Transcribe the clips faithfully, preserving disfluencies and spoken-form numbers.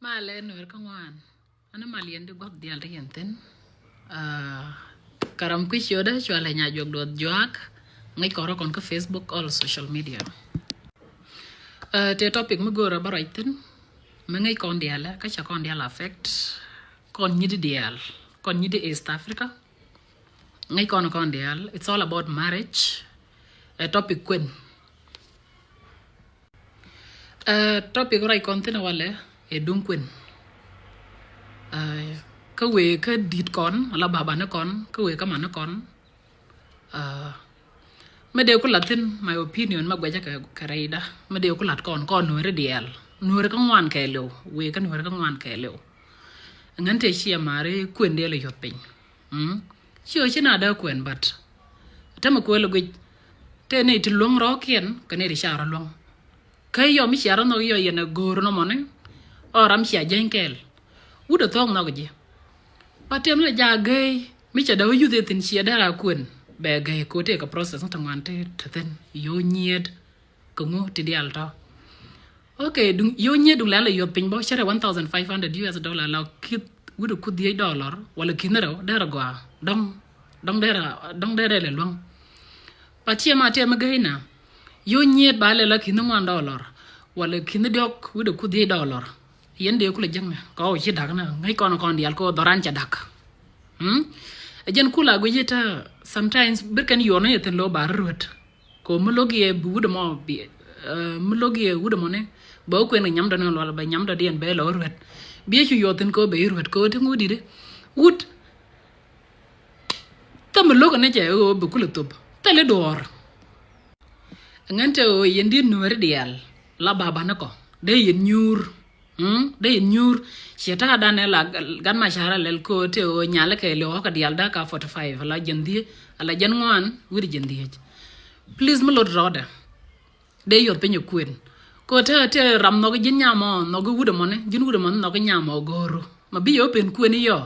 Malɛ nuɛr kä ŋuan. Ani mal yɛn di gua̱th dial ti yɛn thin. Ah, karam kui̱ ciötdä cualɛ nya juɔk duɔth juak. Ŋäc kɔrɔ kɔn kä Facebook, all social media. Ah, te topic mi go̱o̱rä bä ruac thin. Mi ŋäc kɔn dial kä ca kɔn dial affect. Kɔn nyidi dial. Kɔn nyidi East Africa. Ŋäc kɔn kɔn dial. It's all about marriage. A topic kuen. Ɛ, topic ruac kɔn thin walɛ ɛ duŋ kuen. Ɛ, kä wëë kä di̱t kɔn, ala babani kɔn, kä wëë kä mani kɔn. Ɛ, mi dee ku lat thin, my opinion, ma guɛcä kɛ, kɛ rɛyda. Mi dee ku lat kɔn, kɔn nuɛri diɛɛl. Nuɛri kä ŋuan kɛɛliw, wëë kä nuɛri kä ŋuan kɛɛliw. Ŋän tëë ciɛ mari kuen dee lɛ yuɔth piny. Mm. Ci ɣöö ci na dee kuɛn, but te mi kuël guic te nɛy ti luäŋ rɔɔkiɛn kɛ nɛy ti ca rɔ luäŋ. Kä yɔ mi cia rɔ nhɔk yɔ yɛn ɛ go̱o̱r nɔmɔni, ɔ ram cia jiɛny kɛɛl. Wut ɛ thuɔ̱k nhɔk ji̱. But tëë mi lɛ jaak gɛy mi ca dee wä yuth ɛ thi̱n ciɛ dee ra kuën bɛ gɛy ko̱ tëë kɛ process ni te ŋuan te te thi̱n yio̱w nyiet. Kɛ ŋu ti diaal tɔ. Okay, duŋ, yio̱w nyiet duŋ lɛn lɛ yuɔth piny bä cärɛ one thousand five hundred U S dollar la ki̱th wi̱dɛ kuth dhiec dollar wala ki̱th ni rɛw derɛ gɔaa dɔ̱ŋ, dɔ̱ŋ derɛ, dɔ̱ŋ derɛ lɛ luäŋ. But tiɛm a tiɛm mi gɛy na yio̱w nyiet ba lɛ la ki̱th ni ŋuan dollar wala ki̱th ni diɔk wi̱dɛ kuth dhiec dollar. Yɛn dee kulɛ jiäknɛ kɛ ɣɔw ci da̱k nɛ ŋäc kɔn kɔn diaal kɛ ɣöö dhɔran cɛ da̱k. Hmm? Ɛ jɛn kula guic i̱ ta sometimes bir kɛn yuɔr ni yɛ thi̱n lo̱ ba ruet. Ko mi lo̱k yɛ bi wut mɔ bi, eh, mi lo̱k yɛ wut mɔ ni bɛ wä kuɛn kɛ nyamdɔ ni lual bɛ nyamdɔ diɛn bɛ lɔ ruet. Bi cu yuɔth thi̱n ko bɛ i̱ ruet ko ti ŋut di̱t i̱ wut. Thä mi lo̱k ni jɛ ɣöö bɛ kulɛ thop thä li duɔɔr. Ŋän te ɣöö yɛn di̱t nuääri diaal la baba ni kɔ dee yɛn nyuur. Mm, dee in nyuur ciɛ ta̱a̱ danɛ la gan ma ca̱rä lɛl ko te ɣöö nyalä kɛ li̱w ɣɔ̱kä diaal da̱k ka forty five ala jɛn dhiec ala jɛn ŋuan wi̱r jɛn dhiec. Please mi lot rɔɔdɛ dee yuɔth piny ɛ kuën. Ko te te ram nhɔk ji̱n nyamɔ nhɔk wut ɛmɔni ji̱n wut ɛmɔni nhɔk nyamɔ go̱o̱ru ma bi yɛ open kuën yɔ.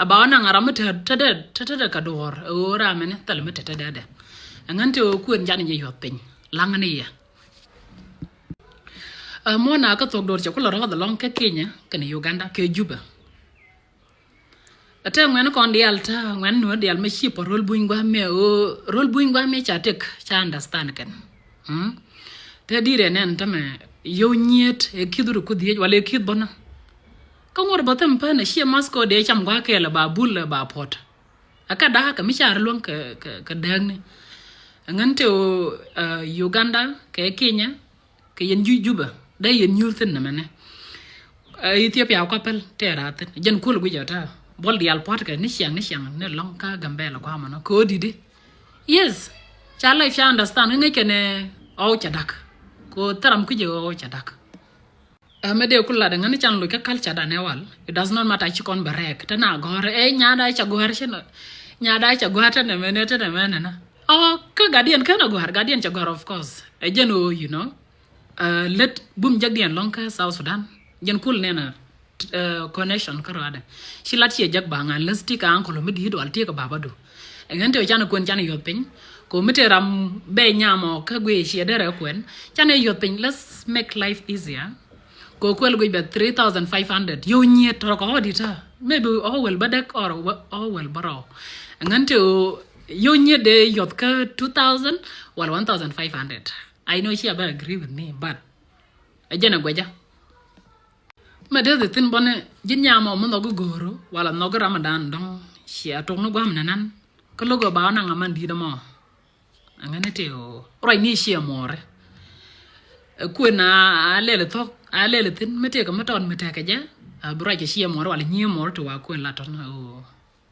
A ba ɣä naŋ a ram mi te te dee te te dee ka duɔ̱ɔ̱r ɛ ɣöö ram ɛni thil mi te te dee dɛ. Ɛŋän te ɣöö kuën jan jɛ yuɔth piny laŋni yɛ. Ɛ, muɔ̱ɔ̱n a kä thok do̱r cɛ kulɛ rɔɔth ɛlɔ̱ŋ kä Kenya kɛnɛ Uganda kɛ Juba. Ɛ tɛ ŋuɛn kɔn diaal ta ŋuɛn nuɔ̱ɔ̱r diaal mɛ ci pɔ ro̱l buny gua̱a̱ mɛ ɣöö ro̱l buny gua̱a̱ mɛ ca tëk ca understand kɛn. Mm. Te dirɛ nɛn tämɛ yio̱w nyiet ɛ ki̱th rukudhiec wala ɛ ki̱th bɔnä. Kä ŋuɔ̱t bä thɛm pän ɛ ciɛ math kɔ dee cam gua̱a̱ kɛɛl ɛ ba bul ɛ ba puɔ̱t. Ɛ kä da̱a̱kä mi car luäŋ kɛ, kɛ, kɛ dääkni. Ɛ ŋän te ɣöö, ɛ, Uganda kɛ Kenya kɛ yɛn Ju-, Juba dee yɛn nyuur thi̱n nɛmɛnɛ. Ɛ, Ethiopia kua päl tɛɛr a thi̱n jɛn kuɔl guic ɛ ta̱a̱ buɔl diaal pua̱tkɛ ni ciaŋ ni ciaŋ ni lɔ̱ŋ kä Gambɛla gua̱a̱mɔnɔ kɛ ɣöö di̱t i̱. Yes. Ca life ca understand ŋäc kɛnɛ ɣɔw cɛ da̱k. Kɛ ɣöö thäram kui̱c ɛ ɣɔw cɛ da̱k. Ɛ, mɛ dee ku lat ɛ ŋäni can loc kä culture dan ɛ wal. It does not matter ci kɔn bɛ rɛɛk te na gɔ̱r ɛ nyada ca gɔ̱r ci nɔ. Nyada ca gɔ̱r te nɛ mɛ nɛ te nɛ mɛ nɛ na. Ɔ kä guardian ken a gɔ̱r guardian ca gɔ̱r of course. Ɛ jɛn ɣöö you know. Ɛ, lät bum jek diɛn lɔŋ kä South Sudan jɛn kul nɛn a, ɛ, connection kä ruadɛ. Ci lat ciɛ jek ba ŋa̱n läth ti ka uncle mi di̱i̱t wal ti ka babadu. Ɛ ŋän te can kuën can yuɔth piny. Ko mi te ram bɛ nyamɔ kä guiɛ ciɛ derɛ kuɛn can ɛ yuɔth piny. Let's make life easier. Ko kuɛl guic bɛ three thousand five hundred yio̱w nyiet tɔrɔ kɔ ɔdi ta. Maybe ɔ wel bä dek or ɔ wel bä rɔ. Ŋän te ɣöö yio̱w nyiet dee yuɔth kä two thousand wala one thousand five hundred. I know ci a bä agree with me but ɛ jɛn ɛ guɛcä. Mɛ dee thi̱n bɔni ji̱n nyamɔ mi nhɔk i̱ go̱o̱ru wala nhɔk i̱ Ramadan dɔ̱ŋ. Cia tok ni gua̱a̱m nɛnan kä lo̱k ɛ ba ɣä naŋ aman di̱i̱t ɛmɔ. Aŋäni ti ɣöö ruac ni ciɛ muɔɔri. Ɛ kuën a lɛl ɛ thɔk a lɛl ɛ thi̱n mi tëëkɛ mi tɔt mi tɛkɛ jɛ. A bi ruac kɛ ciɛ muɔɔri wala nyiee muɔɔri ti wa kuën la tɔn ɣöö.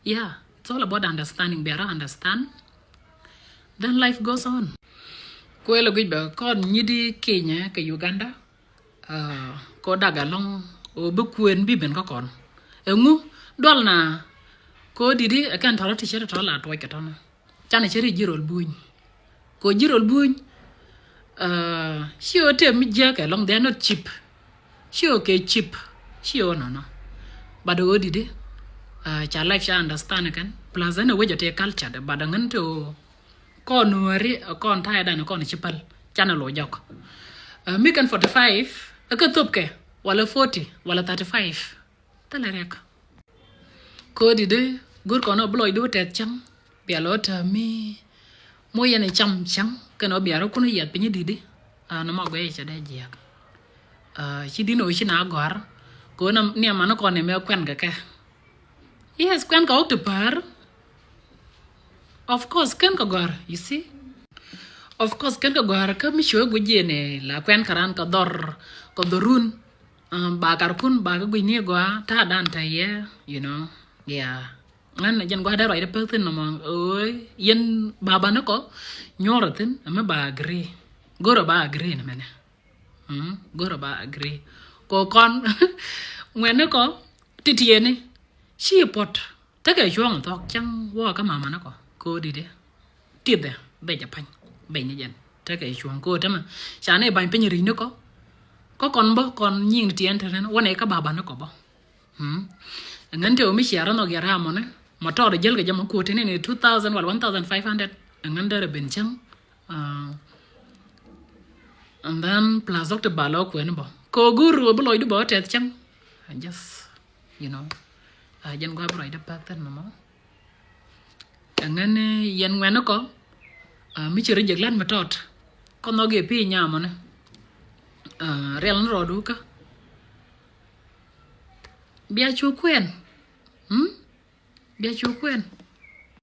Yeah, it's all about understanding. Bia rɔ understand. Then life goes on. Kuël ɛ guic bɛ kɔn nyidi Kenya kɛ Uganda. Aa, kɛ ɣöö dak ɛlɔ̱ŋ ɣöö bi kuën bi ben kä kɔn. Ɛŋu dual na kɛ ɣöö di̱t i̱ ɛ kɛn tɔ̱rɔ ti ce̱t tɔ̱ la tuɔc kɛ tɔ̱nɔ. Canɛ ce̱t i̱ ji̱ rol buny. Kɛ ɣöö ji̱ rol buny, aa, ci ɣöö tëë mi jiääk ɛlɔ̱ŋ, they are not cheap. Ci ɣöö kɛ cheap. Ci ɣöö nɔnɔ. But ɣöö di̱t i̱, aa, ca life ca understand kɛn. Plus ɛn ɛ wec ɛ tëë culture dɛ, but ɛŋän tëë ɣöö kɔn nuääri kɔn ta̱yɛ dan kɔn ci päl canɛ lo̱c jɔk. Ɛ mi kɛn forty five ɛ kɛ thop kɛ Walɛ forty, walɛ thirty-five. Thilɛ riɛk. Kodi di go̱r kɔn ɔ bi lɔcdu tɛth cäŋ. Bia lɔ täämi. Mo yɛn ɛ cam cäŋ kɛn ɔ bia rɔ kun yiath piny didi. Nɔmɔ guɛ cɛ dee jiɛk. Ci din ɔ ci na gɔ̱a̱r. Kɛ ɣöö ni amani kɔn ɛmɛ kuɛn kɛ kɛ. Yes, kuɛn kɛ ɣɔk ti päär. Of course kɛn kɛ gɔ̱a̱r, you see. Of course kɛn kɛ gɔ̱a̱r kä mi cuɛ guic jiɛn ɛ la kuɛn kɛ ran kɛ dhɔr kɛ dhɔrun. Ba karkun ba kɛ guic ni gɔaa ta̱a̱ dan tɛ yɛ, you know. Yeah. Ŋän jɛn gɔaa dee ruacdɛ pek thin nɔmɔ. Yɛn baba ni kɔ nyuɔr thin ɛmɛ ba agree. Go̱rɛ ba agree ni mɛnɛ. Go̱rɛ ba agree kɔ kɔn. Ŋuɛni kɔ titiɛni ci puɔt. Tekɛ cuɔ̱ŋ thɔk cäŋ wä kä mama ni kɔ kodi di. Tithɛ bɛ jɛ pa̱ny bɛ ni jɛn tekɛ cuɔ̱ŋ kodi mɛ. Ca ni ba̱ny piny ri̱c ni kɔ. Kä kɔn bä kɔn nyiŋ ni tiɛn te ren wä ni kä baba ni kɔ bä. Ŋän te wä mi ciɛ rɔ nhɔk yɛ ram mɔni. Ma tɔɔr jäl kɛ jɛ ma koti ni ni two thousand wala one thousand five hundred. Ŋän derɛ ben cäŋ. And then plus dɔk ti ba lɔ kuɛn bɔ kɛ gur wä bi lɔcdu bɔ tɛth cäŋ. Just, you know. Jɛn gua bi lɔcdɛ pek thin mɔ. Ɛŋɛn yɛn ŋuɛn kɔ mi ci ri jek lat mi tɔt. Kɔ nhɔk yɛ pi nyamɔ ni. Riɛl ni rɔɔdu kä bia cu kuɛn. Bia cu kuɛn.